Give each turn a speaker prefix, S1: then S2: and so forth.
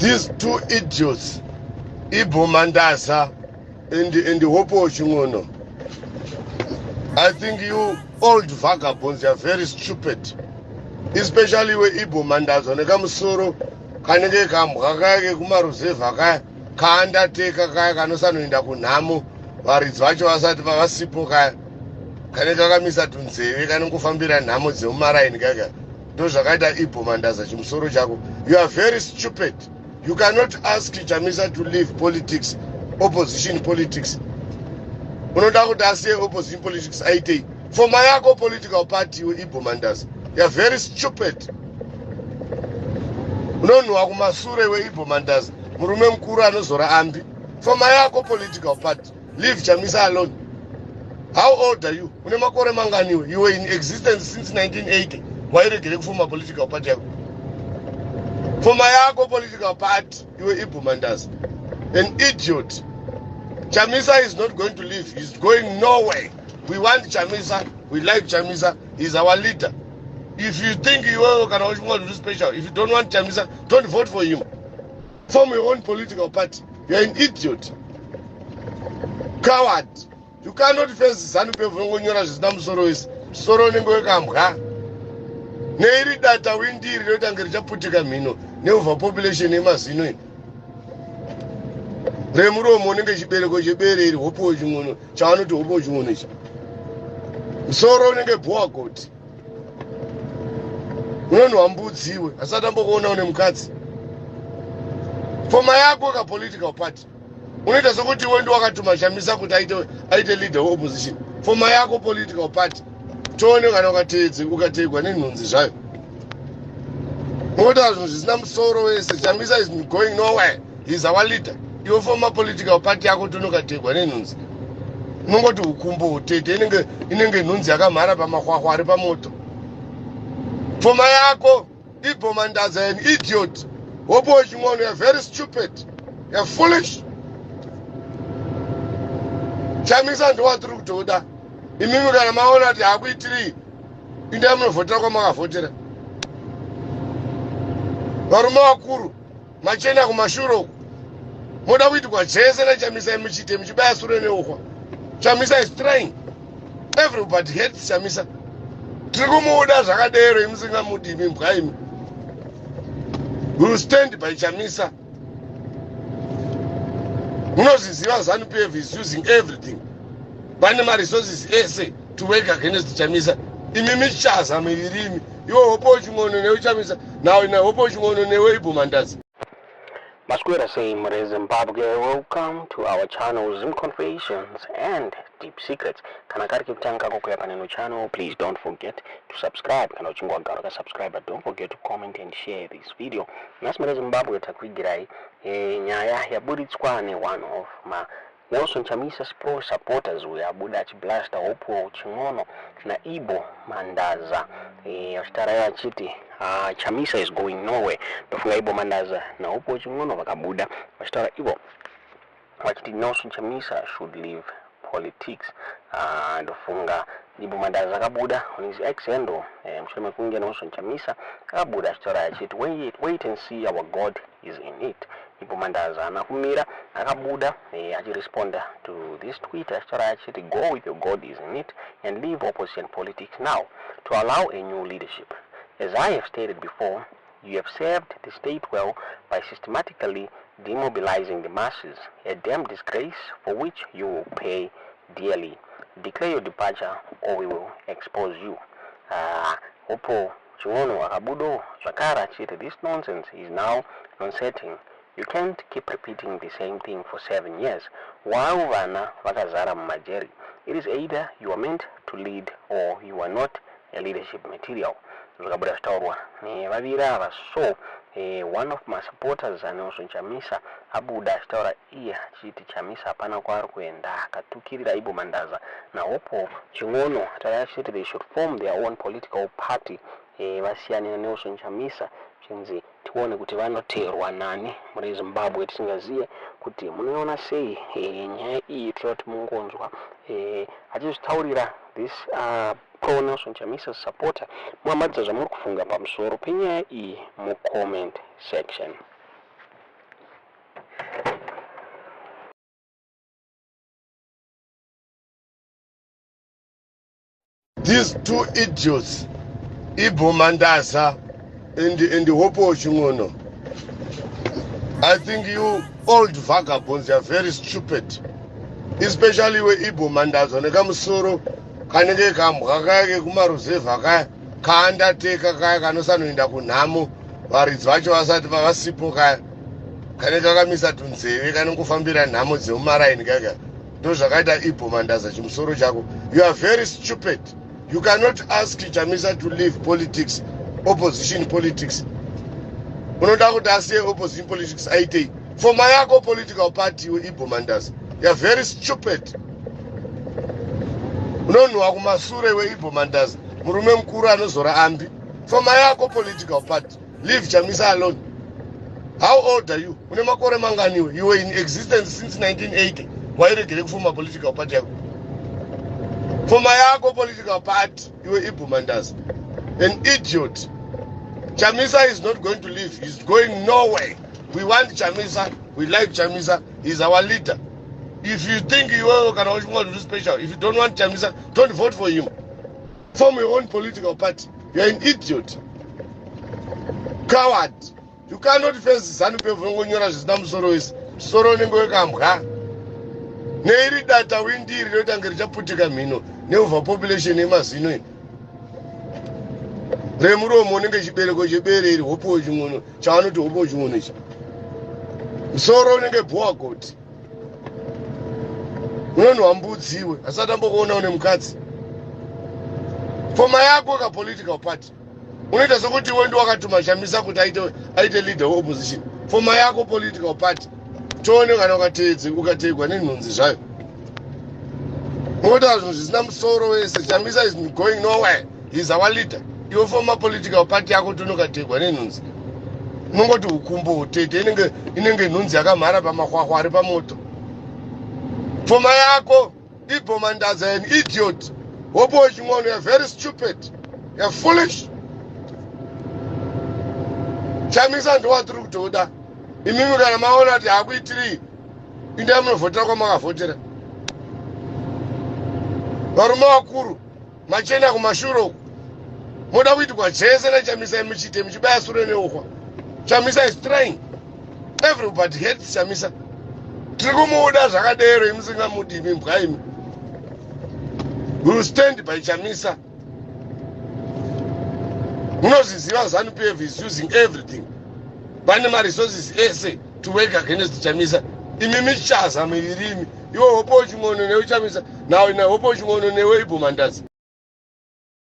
S1: These two idiots, Ibbo Mandaza and Hopewell Chin'ono, I think you old vagabonds are very stupid, especially weIbbo Mandaza nekamusoro kanenge kambwa kaya kekumaruzevha kaya kaandateka kaya kanosanoenda kunhamo varidzi vacho vasati vavasipo, kaya kanenge kakamisa tunzeve kanongofambira nhamo dzemumaraini kaka. Ndo zvakaita Ibbo Mandaza, chimusoro chako. You are very stupid. You cannot ask Chamisa to leave politics, opposition politics. Unoda kuti asiye opposition politics aitei? Form yako political party iwe Ibbo Mandaza. You are very stupid. Unonhuhwa kumasure iwe Ibbo Mandaza, murume mukuru anozora ambi. Form yako political party. Leave Chamisa alone. How old are you? Une makore manganiwe? You were in existence since 1980. Wairegere kufoma political party yako? Form yako political party iwe Ibbo Mandaza, an idiot. Chamisa is not going to leave. He's going nowhere. We want Chamisa. We like Chamisa. He's our leader. If you think iwewe kana uchinga kuti special, if you don't want Chamisa, don't vote for him. Form your own political party. You're an idiot, coward. You cannot face ZANU PF. Unongonyora zvisina musoro wese, musoro unenge wekambwa neiri data windiri rinoita kunge richaputika mhino neoverpopulation yemazino iyi remuromo unenge chibereko chebere iri. Hopewell Chin'ono, chavanoti Hopewell Chin'ono ichi, musoro unenge bhowa goti unonhuhwa mbudzi iwe. Asati ambokuona une mukadzi. Form yako kapolitical party. Unoita sekuti iwe ndiwakatuma Chamisa kuti aite leader weopposition. Form yako political party, tione kana ukateegwa nenhunzi zvayo. Unotaura zvinhu zvisina musoro wese. Chamisa is going nowhere. He is our leader. Iwe form political party yako, tione ukateegwa nenhunzi. Unongoti ukumbo utete, inenge nhunzi yakamhara pamahwahwa ari pamoto. Form yako, Ibbo Mandaza, an idiot. Hopewell Chin'ono, you're very stupid. You're foolish. Chamisa ndowatiri kutoda. Imimi kana maona kuti hakuitirii, indai munovhotera kwamakavhotera. Varume vakuru machena kumashure uku, moda kuitirwa chese naChamisa, muchiite muchibaya sure neuhwa. Chamisa is trying. Everybody hates Chamisa. Tiri kumuda zvakadero, imusingamudi imi mbwa imi. We will stand by Chamisa. Munozviziva, ZANU PF is using everything, vane maresources ese to work against Chamisa. Imi michaza miviri imi, iwe Hopewell Chin'ono newe Chamisa, nawe naHopewell Chin'ono newe Ibbo Mandaza.
S2: Maswera sei Zimbabwe, welcome to our channel, Zim Confessions and Deep Secrets. Kana kari kekutanga kukuya paneno channel, please don't forget to subscribe. Kana uchinge wagara wakasubscribe, but don't forget to comment and share this video. Nhasi muri Zimbabwe takuigirai nyaya yaburitswa ne-one of ma Nelson Chamisa pro supporters uyo abuda achiblasta Hopewell Chin'ono naIbbo Mandaza, vachitaura vachiti Chamisa is going nowhere. Ndofunga Ibbo Mandaza naHopewell Chin'ono vakabuda vachitaura ivo vachiti Nelson Chamisa should leave politics. Ndofunga Ibbo Mandaza akabuda on his X handle mushure mekunge Nelson Chamisa akabuda achitaura achiti, "Wait, wait and see, our God is in it." Ibbo Mandaza haana kumira, akabuda achiresponda to this tweet achitaura achiti, "Go with your God is in it and leave opposition politics now to allow a new leadership. As I have stated before, you have served the state well by systematically demobilizing the masses, a damn disgrace for which you will pay dearly. Declare your departure or we will expose you." Hopewell Chin'ono akabudo zvakare achiti, "This nonsense is now nonsetting. You can't keep repeating the same thing for 7 years while vana vakazara mumajeri. It is either you are meant to lead or you are not a leadership material." Zvakabuda zvitaurwa nevaviri ava. So one of my supporters aNelson Chamisa abuda achitaura iye achiti Chamisa hapana kwaari kuenda. Akatukirira Ibbo Mandaza naHopewell Chin'ono, ataura achiti they should form their own political party, vasiyane naNelson Chamisa. Chinzi tione kuti vanoteerwa nani muri Zimbabwe. Tisingaziye kuti munoiona sei nyaya iyi. Toda kuti mungonzwa achizvitaurira this pro Nelson Chamisa supporter. Muhamadza zvamuri kufunga pamusoro penyaya iyi mucomment section.
S1: These two idiots, Ibbo Mandaza and Hopewell Chin'ono, I think you old vagabonds are very stupid, especially weIbbo Mandaza nekamusoro kanenge kambwa kaya kekumaruzevha kaya kaandateka kaya kanosanoenda kunhamo varidzi vacho vasati vavasipo, kaya kanenge kakamisa tunzeve kanongofambira nhamo dzemumaraini kaka. Ndo zvakaita Ibbo Mandaza chimusoro chako. You are very stupid. You cannot ask Chamisa to leave politics, opposition politics. Unoda kuti asiye opposition politics aitei? Forma yako political party iwe Ibbo Mandaza. You are very stupid. Unonhuwa kumasure weIbbo Mandaza, murume mukuru anozora ambi. Forma yako political party. Leave Chamisa alone. How old are you? Une makore manganiwe? You were in existence since 1980. Wairegere kufoma political party yako? Forma yako political party iwe Ibbo Mandaza, an idiot. Chamisa is not going to leave. He's going nowhere. We want Chamisa. We like Chamisa. He's our leader. If you think iwewe kana uchinga kuti special, if you don't want Chamisa, don't vote for him. Form your own political party. You're an idiot, coward. You cannot face ZANU PF. Unongonyora zvisina musoro wese, musoro unenge wekambwa neiri data windiri rinoita kunge richaputika mhino neoverpopulation yemazino ino remuromo unenge chibereko chebere iri. Hopewell Chin'ono, chavanoti Hopewell Chin'ono ichi, musoro unenge boer goat, unonhwa mbudzi iwe asati ambokuona une mukadzi. Forma yako kapolitical party. Unoita sekuti iwe ndi wakatuma Chamisa kuti aite leader weopposition. Forma yako political party tione kana ukateegwa nenhunzi zvayo. Unotaura zvinhu zvisina musoro wese. Chamisa is going nowhere. He is our leader. Iwe forma political party yako tione ukateegwa nenhunzi. Unongoti ukumbo utete inenge nhunzi yakamhara pamahwahwa ari pamoto. Forma yako, Ibbo Mandaza, an idiot. Hopewell Chin'ono, you're very stupid. You're foolish. Chamisa ndowatiri kutoda. Imimi kana maona kuti hakuitirii, indai munovhotera kwamakavhotera. Varume vakuru machena kumashure uku moda kuitirwa chese naChamisa, muchiite muchibaya sure neuhwa. Chamisa is trying. Everybody hates Chamisa. Tiri kumuda zvakadero imusingamudi imi mbwa imi. We will stand by Chamisa. Munozviziva, ZANU PF is using everything, vane maresources ese to work against Chamisa. Imi michaza miviri imi, iwe Hopewell Chin'ono newe Chamisa, nawe naHopewell Chin'ono newe Ibbo Mandaza.